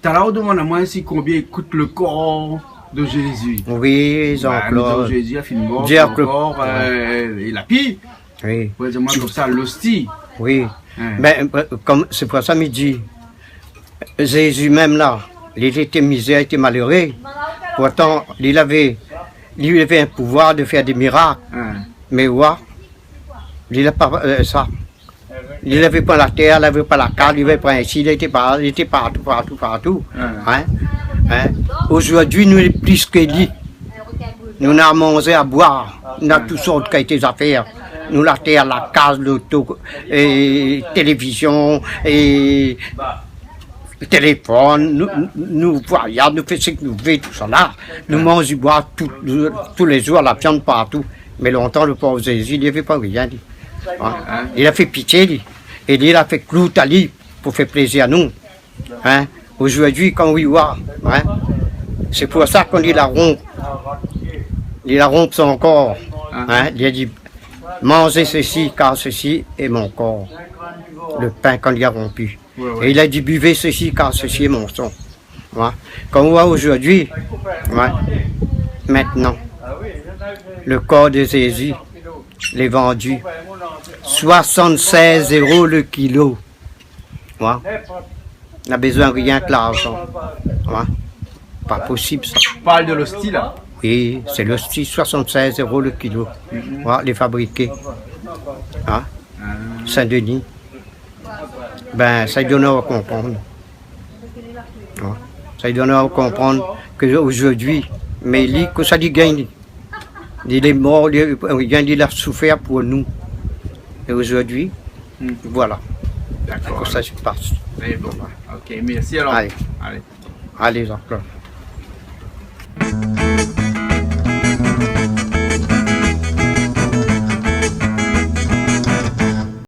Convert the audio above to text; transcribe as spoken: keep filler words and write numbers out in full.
Talèr ou demann amoin si konbien i kout le kor de Jézi. Oui, Jean-Claude. Jézi la fine mor, Jean-Claude, kor, euh, é la pi. Oui. Ou la di amoin konmsa, losti. Oui. Hein. Ben, euh, konm, sé pou sa mi di, Jézi mèm la, li lété mizèr, li lété maléré. Pourtan, li lavé, li lavé in pouvoir de fèr dé mirak. Hein. Mé oua, li la pa, euh, sa. Li lavé pa la tèr, li lavé pa la kaz, li lavé pa isi, li lété pa, li lété partou, partou, partou. Hein. Hein? Hein? Ojourdui, nou lé plis ke li. Nou na manzé, a boir, nou na tout sort kalité zafèr. Nou la tèr, la kaz, loto, é télévizion, é téléfone, nou, nou, nou voyaz, nou fé sak nou vé, tousala. Nou manz, boir tout, tou lé zour, la viann partou. Mé lontan, le pov Jézi, li lavé pa rien, li. Hein? Li la fé pitié, li. É li la fé klout ali pou fé plézir anou. Hein? Ojourdui, kan ou i voi, hein? Sé pou sa, kan li la ronp, li la ronp son kor, hein? Li la di, manzé sesi, kar sesi lé mon kor. Le pin, kan li la ronpi. Ouais, ouais. É li la di, bivé sesi, kar sesi lé mon san. Voilà. Kan ou voi ojourdui, ouais, mintnan, le kor de Jézi lé vandu soixante-seize euros le kilo. Voilà. Na bezoin rienk larzan. Voilà. Pa posib, sa. Ou parl de losti, la? Oui, sé losti, soixante-seize euros le kilo. Mhm. Voilà, lé fabriké. Hein? Ah. Saint-Denis. Ben, sa i donn aou konprann. Hein? Sa i donn aou konprann ke ojourdui, mé li, kosa li gingn, li? Li lé mor, li, li gingn, li la soufèr pou nou. É ojourdui, voilà. D'accord. Kosa i pas. Mé bon, OK, mèrsi alor. Alé. Alé. Alé, Jean-Claude.